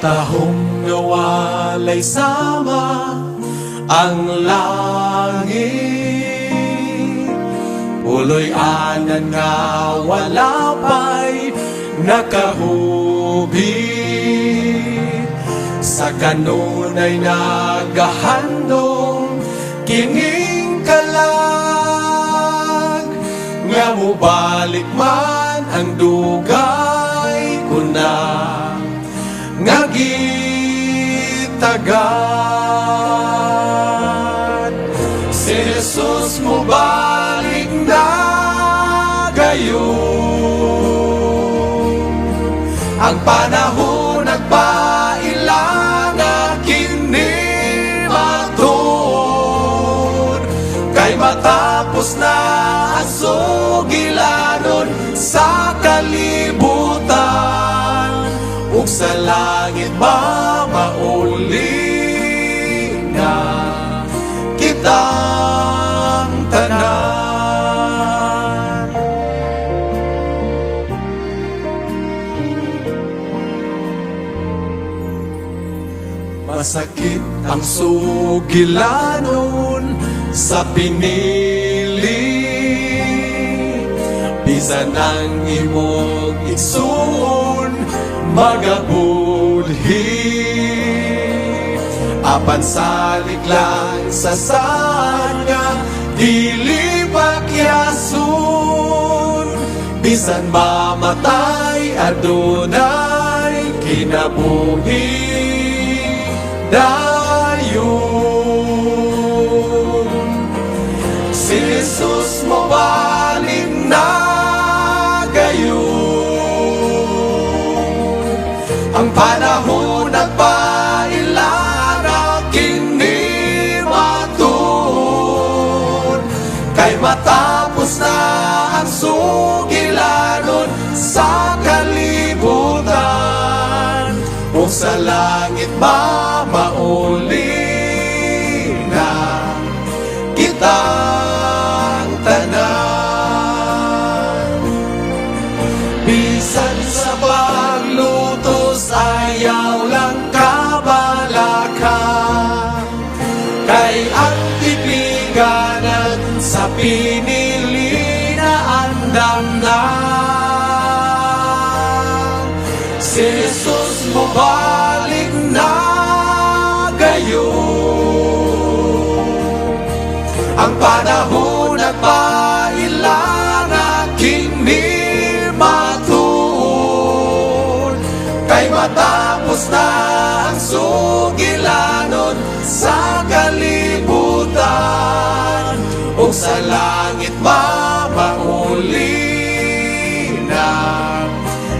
Katahom nga walay sama ang langit, puloy-anan nga wala pa'y nakahubit. Sa kanunay nagahandom kining kalag nga mubalik man ang dugay ko na nga gitagat. Si Jesus mobalik na gayon. Ang panahon nagpaila nga kini matuod, kay matapos na ang sugilanon sa kalibutan ug sa langit mamauli na kitang tanan. Masakit ang sugilanon sa pinili, bisan ang imong igsuon magabudhi. Apan salig lang sa saad nga dili pakyason, bisan mamatay adunay kinabuhi dayon. Si Jesus mobalik na gayon. Ang panahon nagpaila na kini matuod, kay matapos na ang sugilanon sa kalibutan ug sa langit mamauli na kitang tanan. Bisan sa paglutos, ayaw lang kabalaka, kay ang tipiganan sa pinili na andam na. Si Jesus mobalik na gayon. Ang panahon nagpaila na kini matuod, kay matapos na ang sugilanon sa kalibutan ug sa langit mamauli na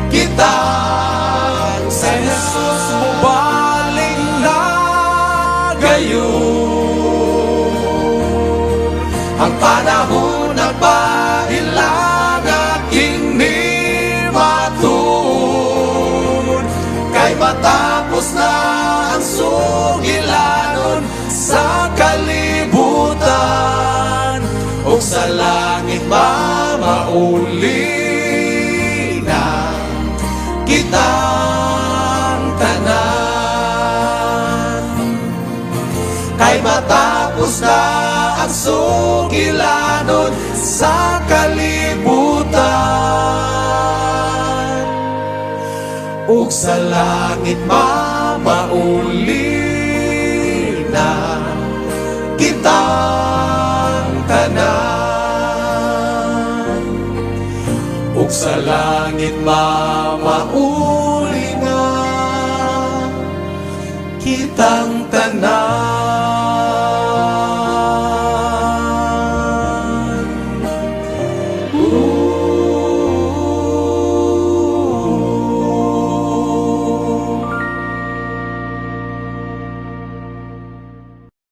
kitang. Sa Jesus mobalik na gayon. Ang panahon nagpaila nga kini matuod, kay matapos na ang sugilanon sa kalibutan ug sa langit mamauli na kitang tanan. Kay matapos na ang sugilanon sa kalibutan ug sa langit mamauli na kitang tanan, ug sa langit mamauli na kitang tanan.